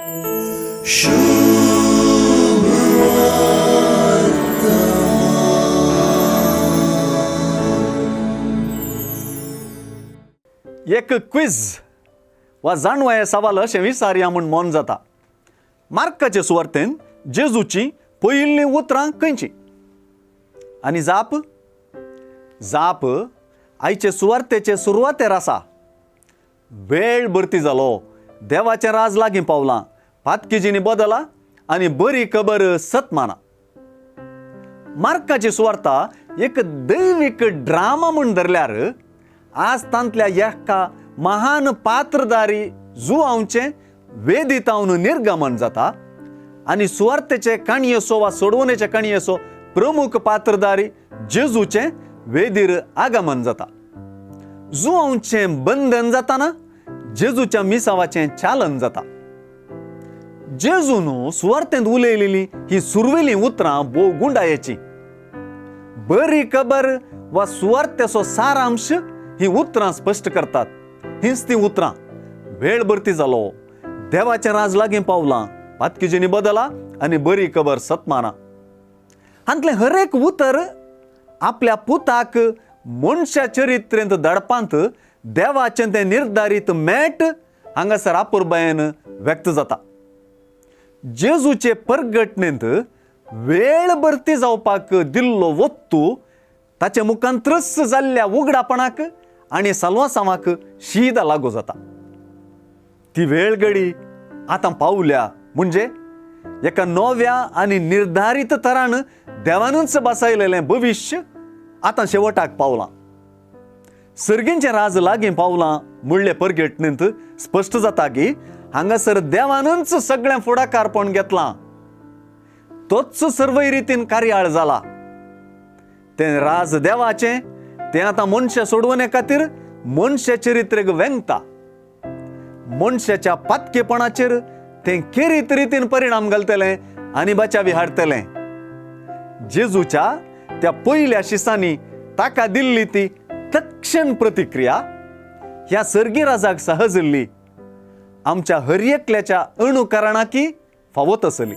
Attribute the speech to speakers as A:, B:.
A: एक क्विज वा जाणवाये सवाल अशें विचारया म्हूण मन जाता. मार्काचे सुवार्तेन जेजूची पयिल्लीं उतरां खंयचीं? आनी जाप जाप आयचे सुवार्तेचे सुरवातेर आसा. वेळ भरती जालो, देवाचें राज लागीं पावलां, पातकीजींनी बदला आनी बरी खबर सतमाना. मार्काची सुवार्ता एक दैवीक ड्रामा म्हूण धरल्यार आज तांतल्या एका महान पात्रदारी जुआंवचें वेदितावन निर्गमन जाता आनी सुवार्तेचे काणयेचो वा सोडवणेचे काणयेचो प्रमुख पात्रदारी जेजूचें वेदीर आगमन जाता. जुआंवचें बंधन जाताना जेजूच्या मिसावाचें चालन जाता. जेजून सुवार्तेंत उलयलेली ही सुरवेलीं उतरां भोव गुंडायेची. बरी खबर वा सुवार्तेचो सारांश ही उतरां स्पश्ट करतात. हींच ती उतरां. वेळ भरती जालो, देवाचें राज लागीं पावलां, पातकीजींनी बदला आनी बरी खबर सतमाना. हांतलें हर एक उतर आपल्या पुताक मनशा चरित्रेंत धाडपांत देवाचें तें निर्धारीत मेट हांगासर आपुरबायेन व्यक्त जाता. जेजूचे परगटणेंत वेळ भरती जावपाक दिल्लो वत्तू ताचे मुखान त्रस जाल्ल्या उगडापणाक आनी साल्वासांवाक शीदा लागू जाता. ती वेळ घडी आतां पावल्या म्हणजे एका नव्या आनी निर्धारीत तरान देवानूच बसायलेलें भविश्य आतां शेवटाक पावलां. सर्गींचें राज लागीं पावलां म्हणले परगटणेंत स्पश्ट जाता की हांगासर देवानूच सगळें फुडाकारपण घेतलां, तोच सर्वय रितीन कार्याळ जाला. तें राज देवाचें, तें आतां मनशा सोडवणे खातीर मनशा चरित्रेक वेंगता. मनशाच्या पातकेपणाचेर तें खेरीत रितीन परिणाम घालतलें आनी बचावी हाडटलें. जेजूच्या त्या पयल्या शिसांनी ताका दिल्ली ती तक्षण प्रतिक्रिया ह्या सर्गी राजाक सहजल्ली आमच्या हर एकल्याच्या अणुकरणाकी फावत आसली.